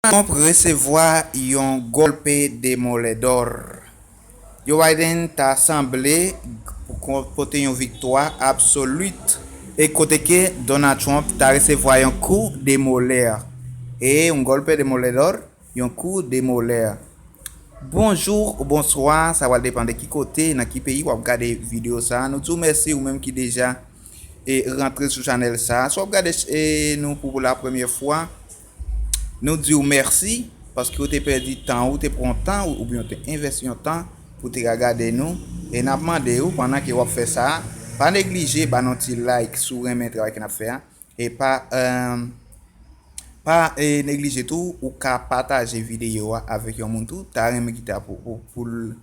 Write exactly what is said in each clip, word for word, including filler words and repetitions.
Trump resevwa yon golpe de molè dò. Joe Biden ta sanble pou pote yon viktwa absolit. E kote ke Donald Trump ta resevwa yon kou de molè. E yon golpe de molè dò, yon kou de molè. Bonjou ou bonswa, sa pral depann de ki kote, nan ki peyi w ap gade videyo sa. Nou di w mèsi ou menm ki deja e rantre sou chanèl sa. Si w ap gade e, nou pou la premyè fwa, nou di w mèsi paske w te pèdi tan ou, te pran tan ou, oubyen w te envèsti yon tan pou te ka gade nou. E n ap mande w, pandan ke w ap fè sa, pa neglije ba nou ti like si w renmen travay ke n ap fè a. E pa, e, pa e, neglije tou, ou ka pataje videyo a avèk yon moun tou, ta renmen ki ta pou, pou, pou l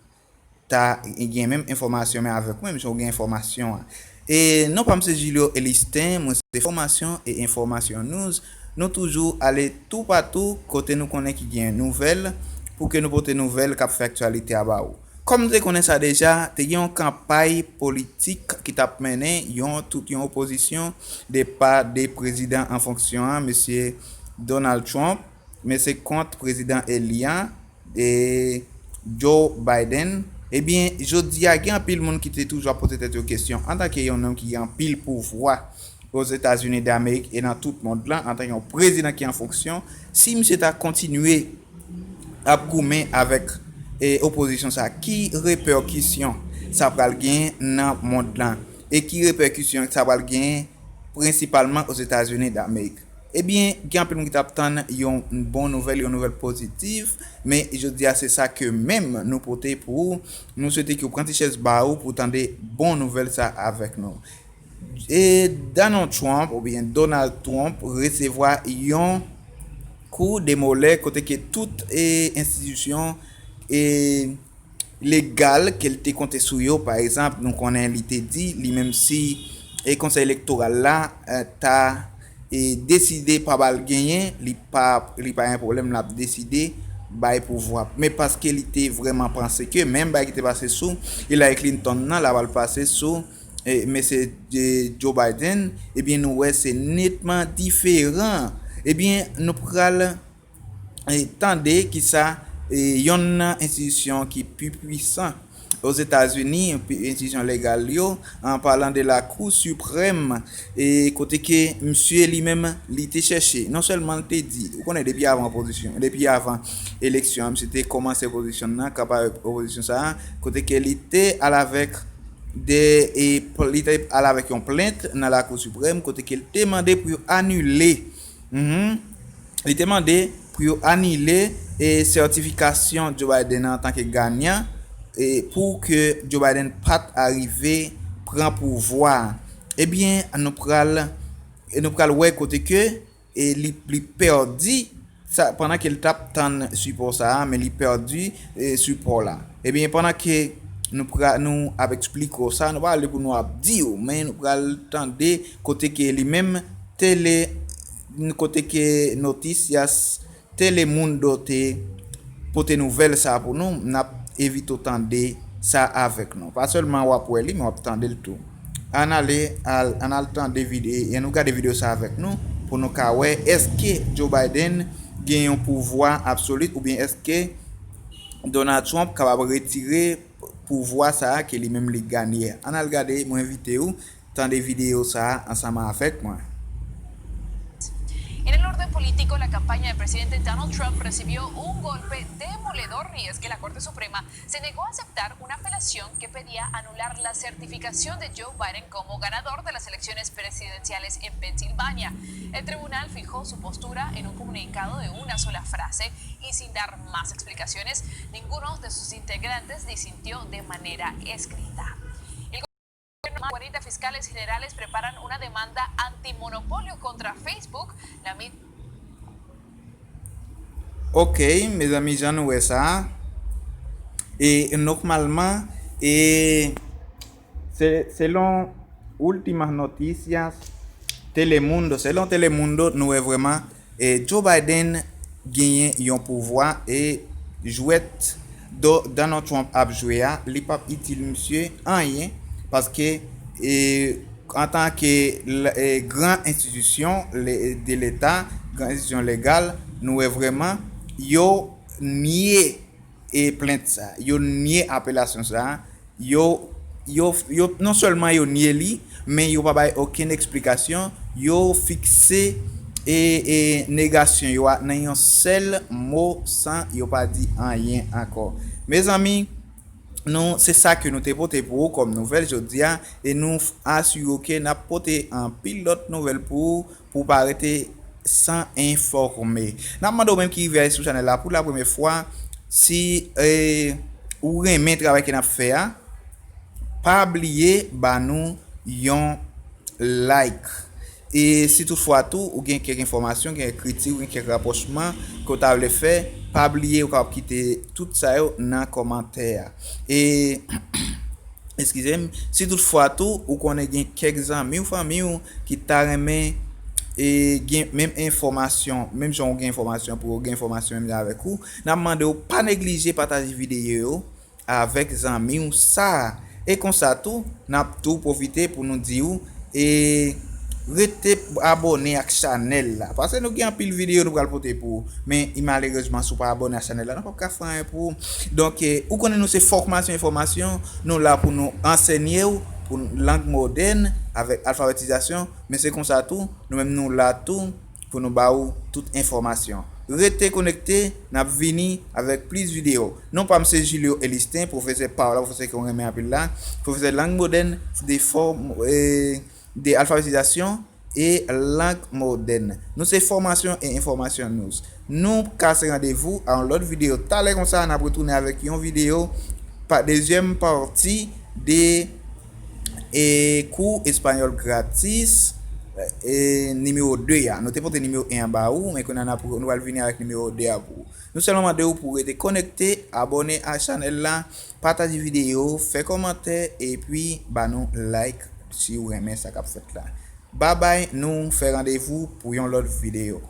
ta gen menm enfòmasyon men avèk mwen, menm jan w gen enfòmasyon an. E non pa m se Julio Elistin, mwen se Fòmasyon e Enfòmasyon News. Nou toujou ale toupatou kote nou konnen ki gen nouvèl, pou ke nou pote nouvèl k ap fè aktyalite a ba ou. Kòm nou te konnen sa deja, te gen yon kanpay politik ki t ap mennen yon tout yon opozisyon de pa de prezidan an fonksyon an, mesye Donald Trump, men se kont prezidan eli an, e Joe Biden. Ebyen, jodi a, gen anpil moun ki te toujou ap poze tèt yo kesyon, antanke yon nonm ki gen anpil pouvwa Ozetazini Damerik e nan tout mond lan, antanke yon prezidan ki an fonksyon, si misye ta kontinye ap goumen avèk e, opozisyon sa, ki repèkisyon sa pral gen nan mond lan? E ki repèkisyon sa pral gen prensipalman Ozetazini Damerik? Ebyen, gen anpil moun ki t ap tann yon bon nouvèl, yon nouvèl pozitif, men jodi a se sa ke menm nou pote pou ou. Nou swete ke w pran ti chèz ba ou pou w tande bon nouvèl sa avèk nou. E Donald Trump, oubyen Donald Trump, resevwa yon kou de molè kote ke tout e, enstitisyon e, legal ke l te konte sou yo. Pa egzanp, nou konnen li te di, li menm si e, Konsèy Elektoral la e, ta e, deside pa ba l genyen, li pa, li pa gen pwoblèm, l ap deside bay pouvwa. Men paske li te vrèman panse ke menm bagay ki te pase sou Hillary Clinton nan, l ap al pase sou e, mesye e, Joe Biden, ebyen, nou wè se netman diferan. Ebyen, nou pral e, tande kisa e, yonn nan enstitisyon ki pi pwisan Ozetazini, enstitisyon legal yo, an palan de la Kou Siprèm, e kote ke misye li menm li te chèche, non sèlman l te di, ou konnen depi avan opozisyon, depi avan eleksyon an, misye te kòmanse opozisyon nan, kanpay opozisyon sa a, kote ke li te al avèk de, e, li te al avèk yon plent nan la Kou Siprèm, kote ke l te mande pou yo anile Mhm. Li te mande pou yo anile e sètifikasyon Joe Biden nan antanke ganyan e pou ke Joe Biden pa t arive pran pouvwa a. Ebyen, nou pral e nou pral wè kote ke e li, li pèdi sa, pandan ke l t ap tann sipò sa a, men li pèdi e sipò la. Ebyen, pandan ke nou pra, nou ap eksplike w sa, nou pa ale pou nou ap di w, men nou pral tande kote ke li menm tele, kote ke Noticias Telemundo te pote nouvèl sa pou nou, n ap envite w tande sa avèk nou. Pa sèlman w ap wè li, men w ap tande l tou. Ann ale, al, ann al tande vide, ann nou gade videyo sa avèk nou pou nou ka wè èske Joe Biden gen yon pouvwa absolit oubyen èske Donald Trump kapab retire pouvwa sa a ke li menm li ganye. Ann al gade, mwen envite w tande videyo sa a ansanm avèk mwen. En el orden político, la campaña del presidente Donald Trump recibió un golpe demoledor y es que la Corte Suprema se negó a aceptar una apelación que pedía anular la certificación de Joe Biden como ganador de las elecciones presidenciales en Pensilvania. El tribunal fijó su postura en un comunicado de una sola frase y sin dar más explicaciones, ninguno de sus integrantes disintió de manera escrita. El gobierno, cuarenta fiscales generales preparan una demanda antimonopolio contra Facebook. La Ok, mezanmi, jan nou wè sa a, e nòmalman, e se, selon Últimas Noticias, Telemundo, selon Telemundo, nou wè vrèman e Joe Biden genyen yon pouvwa e jwèt Donald Trump ap jwe a, li p ap itil misye anyen, paske e antanke gran enstitisyon de leta, gran enstitisyon legal, nou wè vrèman Yo nye e plent sa, yo nye apelasyon sa, yo, yo, yo non sèlman yo nye li, men yo pa bay okenn eksplikasyon, yo fikse e, e negasyon yo a nan yon sèl mo san yo pa di anyen ankò. Mezanmi, nou, se sa ke nou te pote pou ou kòm nouvèl jodi a, e nou asire w ke n ap pote anpil lòt nouvèl pou ou, pou w pa rete san enfòme. N ap mande w menm ki rive sou chanèl la pou la premyè fwa, si e, ou renmen travay ke n ap fè a, pa bliye ba nou yon like. E si toutfwa tou ou gen kèk enfòmasyon, gen kèk kritik, ou gen kèk rapwochman ke w ta vle fè, pa bliye ou kapab kite tout sa yo nan kòmantè a. E eskize m, si toutfwa tou ou konnen gen kèk zanmi w, fanmi w ki ta renmen e gen menm enfòmasyon, menm jan ou gen enfòmasyon pou yo gen enfòmasyon menm jan avèk ou, n ap mande w pa neglije pataje videyo yo avèk zanmi w sa. E konsa tou, n ap tou pwofite pou nou di w e rete abòne ak chanèl la. Paske nou gen anpil videyo nou pral pote pou ou. Men i malerezman, si w pa abòne ak chanèl la, nou p ap ka fè anyen pou ou. Donk, e, ou konnen nou se Fòkmasyon Enfòmasyon, nou la pou nou ansenye w pou lang modèn avèk alfabetizasyon, men se konsa tou, nou menm nou la tou pou nou ba ou tout enfòmasyon. Rete konekte, n ap vini avèk plis videyo. Non pa m se Julio Elistin, pwofesè pa w la, pwofesè ke w renmen anpil la, pwofesè lang modèn, de fòm, e, de alfabetizasyon e lang modèn. Nou se Fòmasyon e Enfòmasyon News. Nou kase randevou a yon lòt videyo talè konsa, n ap retounen avèk yon videyo pa dezyèm pati de e kou espanyòl gratis e nimewo de a. Nou te pote nimewo en an ba ou, men kounye a n ap, nou pral vini avèk nimewo de a pou ou. Nou sèlman mande w pou w rete konekte, abòne ak chanèl la, pataje videyo, fè kòmantè, epi ba nou like si w renmen sa k ap fèt la. Babay, nou fè randevou pou yon lòt videyo.